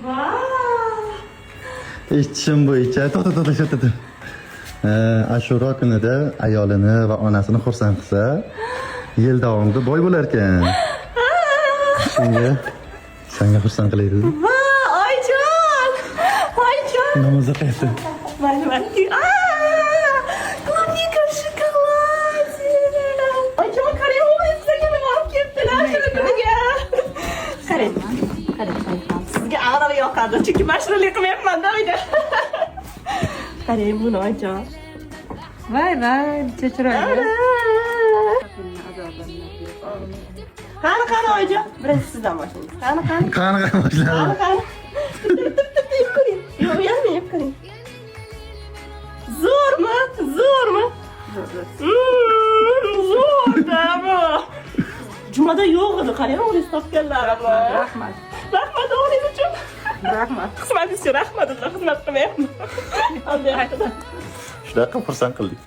Vau! Eshitishim bo'yicha, to'xta, to'xta, to'xta, to'xta. Ashura kunida ayolini va onasini xursand qilsa, yil davomida boy bo'lar ekan. Shunga senga xursand qilay dedim. Vau, oyijon! Oyijon! Namoz o'qiyapti. Mayli, mayli. Aa! Клубника в шоколаде! Oyijon, qarang, o'g'lingiz sizga nima olib kelibdilar Ashura kuniga. Qarang, qarang, qarang. Sizga aniq yoqadi, chunki mashhurlik qilmayapman-da uyda. Qarang buni, oyijon. Voy voy, necha chiroyli. Qani, qani, oyijon. Birinchi sizdan boshlaymiz. Qani, qani. Qani, qani, boshladi. Qani, qani. Bitta, bitta, bitta yeb ko'ring. Yo'q, uyalmang, yeb ko'ring. Zo'rmi? Zo'rmi? Zo'rda bu. Jumada yo'q edi, qarang, o'g'lingiz topganlarimni. Rahmat. Rahmat o'g'lingiz uchun. Rahmat. Xizmatingiz uchun rahmat, xizmat qilmayapman. Shunaqa xursand qildik.